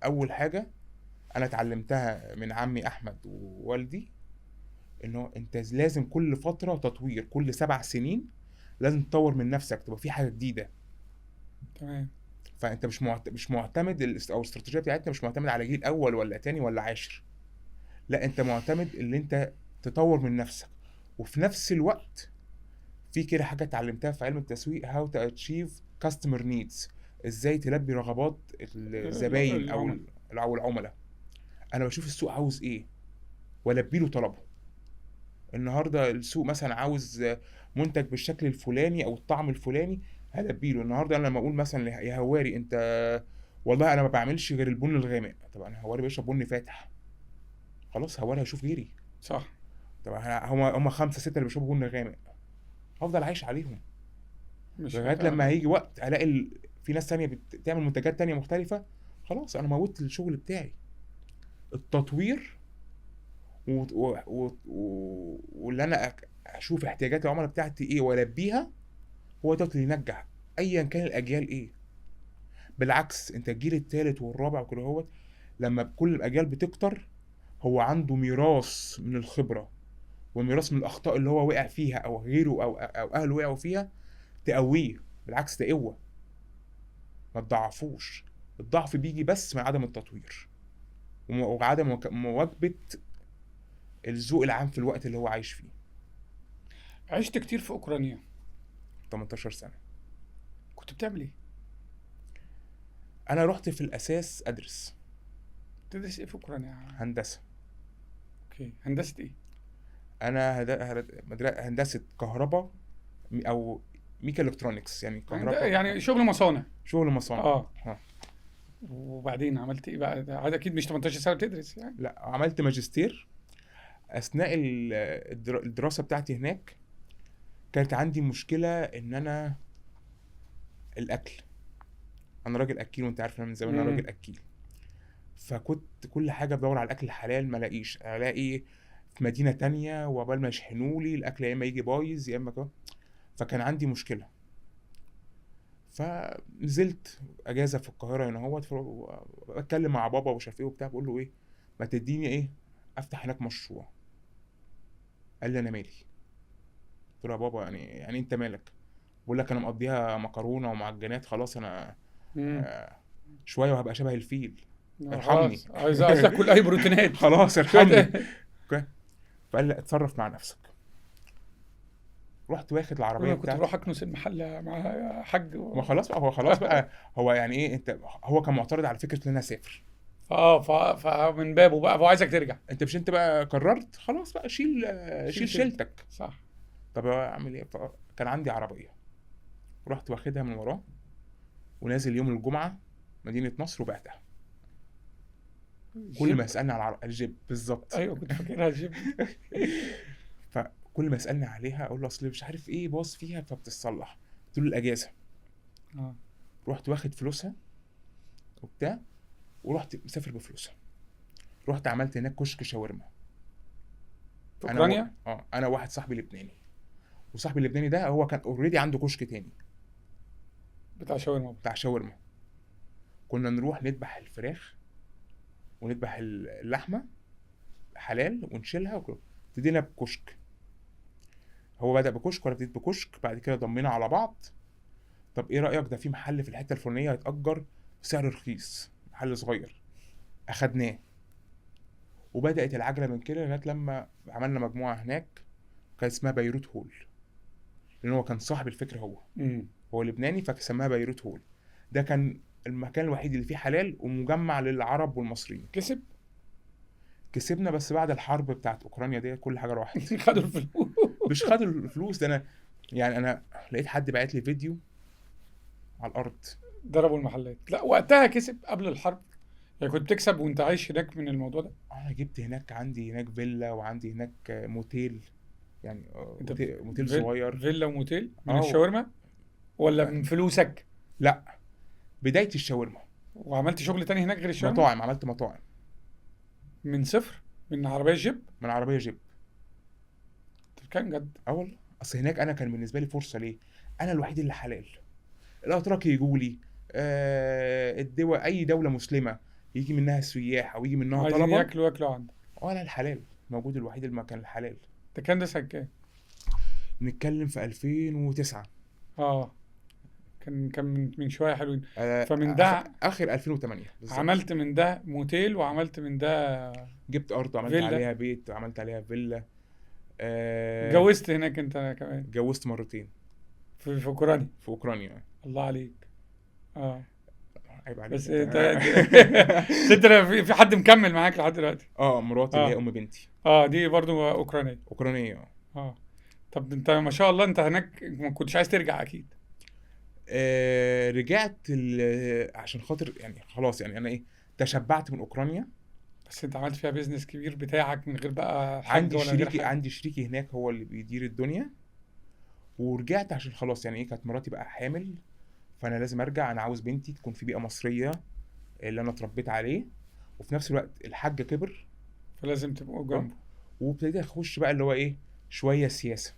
اول حاجة انا اتعلمتها من عمي احمد ووالدي، انه انت لازم كل فترة تطوير، كل 7 سنين لازم تطور من نفسك، تبقى في حاجة جديدة. تمام. فانت مش معتمد او الاستراتيجية بتاعتنا مش معتمد على جيل اول ولا تاني ولا عاشر، لا انت معتمد اللي انت تطور من نفسك. وفي نفس الوقت في كده حاجة اتعلمتها في علم التسويق، how to achieve customer needs، ازاي تلبي رغبات الزباين او العملاء. انا بشوف السوق عاوز ايه والبي له طلبه. النهارده السوق مثلا عاوز منتج بالشكل الفلاني او الطعم الفلاني، هلبي له. النهارده انا لما اقول مثلا يا هواري انت والله انا ما بعملش غير البن الغامق، طب انا هواري بيشرب بن فاتح، خلاص هواري هيشوف غيري. صح. طب هم 5 6 اللي بيشربوا بن غامق، هفضل عايش عليهم لغاية لما هيجي وقت الاقي في ناس تانية بتعمل منتجات تانية مختلفة، خلاص انا موتت الشغل بتاعي. التطوير واللي انا اشوف احتياجات العملاء بتاعتي ايه والبيها، هو ده اللي ينجح ايا كان الاجيال ايه. بالعكس انت الجيل الثالث والرابع وكده هو لما كل الاجيال بتكتر، هو عنده ميراث من الخبرة وميراث من الاخطاء اللي هو وقع فيها او غيره او اهله وقعوا فيها، تقوية. بالعكس ده قوة، ما تضعفوش. الضعف بيجي بس من عدم التطوير وعدم مواكبة الذوق العام في الوقت اللي هو عايش فيه. عشت كتير في اوكرانيا، 18 سنة. كنت بتعمل ايه؟ انا رحت في الاساس ادرس. تدرس ايه في اوكرانيا؟ هندسة. okay، هندسة ايه؟ انا هندسة كهرباء او mecha electronics، يعني كهرباء، يعني شغل مصانع. شغل مصانع. وبعدين عملت ايه بقى؟ ده اكيد مش 18 سنة بتدرس يعني. لا، عملت ماجستير. اثناء الدراسة بتاعتي هناك كانت عندي مشكلة ان انا الاكل، انا راجل اكيل وانت عارف انا من زمان انا راجل اكيل، فكنت كل حاجة بدور على الاكل الحلال ما الاقيش، الاقي في مدينة تانية وقبل ما يشحنولي الاكل يا اما يجي بايظ يا اما كده، فكان عندي مشكلة. فنزلت اجازه في القاهرة هنا اهوت، بتكلم مع بابا ومش عارف ايه وبتاع، بقول له ايه ما تديني ايه افتح هناك مشروع. قال لي انا مالي. قلت له يا بابا يعني انت مالك؟ بقول لك انا مقضيها مكرونه ومعجنات، خلاص انا شوية وهبقى شبه الفيل، ارحمني، عايز اكل اي بروتينات خلاص ارحمني. فقال لي اتصرف مع نفسك. رحت واخد العربية بتاعتي، كنت بروح اكنس المحل مع حاج ما خلاص بقى، هو خلاص بقى هو يعني ايه انت، هو كان معترض على فكرة ان انا اسافر. فمن بابه بقى فهو عايزك ترجع. انت مش انت بقى قررت خلاص بقى شيل شيلتك. صح. طب اعمل ايه؟ كان عندي عربية، رحت واخدها من وراه ونازل يوم الجمعة مدينة نصر وبعتها. كل ما يسالني على الجيب بالظبط. ايوه كنت فاكرها الجيب. فكل ما يسالني عليها اقول له اصل مش عارف ايه باظ فيها فبتتصلح. قلت له الاجازة. رحت واخد فلوسها وبتاع ورحت مسافر بفلوسها. رحت عملت هناك كشك شاورما في اوكرانيا. انا واحد صاحبي لبناني، وصاحبي اللبناني ده هو كان already عنده كشك تاني بتاع شاورما. بتاع شاورما. كنا نروح نذبح الفراخ ونذبح اللحمة حلال ونشيلها وكده. ابتدينا بكشك، هو بدأ بكشك وانا ابتديت بكشك، بعد كده ضمينا على بعض. طب ايه رأيك ده في محل في الحتة الفلانية هيتأجر بسعر رخيص، محل صغير، اخدناه. وبدأت العجلة من كده لغاية لما عملنا مجموعة هناك كان اسمها بيروت هول، لان هو كان صاحب الفكرة، هو هو لبناني فسماها بيروت هول. ده كان المكان الوحيد اللي فيه حلال ومجمع للعرب والمصريين. كسبنا بس بعد الحرب بتاعت اوكرانيا دي كل حاجة راحت. خدوا الفلوس. مش خدوا الفلوس ده، انا يعني انا لقيت حد بعت لي فيديو على الارض ضربوا المحلات. لا وقتها كسب قبل الحرب يعني، كنت بتكسب وانت عايش هناك من الموضوع ده؟ انا جبت هناك، عندي هناك فيلا وعندي هناك موتيل، يعني موتيل صغير. فيلا وموتيل من الشاورما ولا من فلوسك؟ لا بداية الشاورما. وعملت شغل تاني هناك غير الشاورما؟ مطاعم، عملت مطاعم من صفر، من عربية جيب. من عربية جيب. كان جد؟ اه والله. اصل هناك انا كان بالنسبة لي فرصة، ليه؟ انا الوحيد اللي حلال، الاتراك يجوا لي، الدول، اي دولة مسلمة يجي منها سياح او يجي منها عايزين طلبه. ياكلوا عندك. اه لا، الحلال موجود، الوحيد اللي ما كان الحلال. ده كان ده سنة كام؟ نتكلم في 2009. اه كان من شوية حلوين. فمن ده اخر 2008 بالظبط. عملت من ده موتيل، وعملت من ده جبت ارض وعملت فيلا. عليها بيت، وعملت عليها فيلا. اتجوزت هناك انت كمان؟ اتجوزت مرتين في اوكرانيا. في اوكرانيا. الله عليك. عيب عليك. بس انت انت في حد مكمل معاك لحد دلوقتي؟ مراتي اللي هي ام بنتي. دي برضو اوكرانيه. اوكرانيه. طب انت ما شاء الله انت هناك ما كنتش عايز ترجع اكيد. رجعت عشان خاطر يعني خلاص، يعني انا ايه، تشبعت من اوكرانيا. بس انت عملت فيها business كبير بتاعك من غير بقى حد عندي ولا غير شريكي، حاجة. عندي شريكي هناك هو اللي بيدير الدنيا. ورجعت عشان خلاص يعني ايه، كانت مراتي بقى حامل، فانا لازم ارجع، انا عاوز بنتي تكون في بيئة مصرية اللي انا اتربيت عليه، وفي نفس الوقت الحاج كبر فلازم تبقوا جنبه. وابتديت اخش بقى اللي هو ايه، شوية سياسة.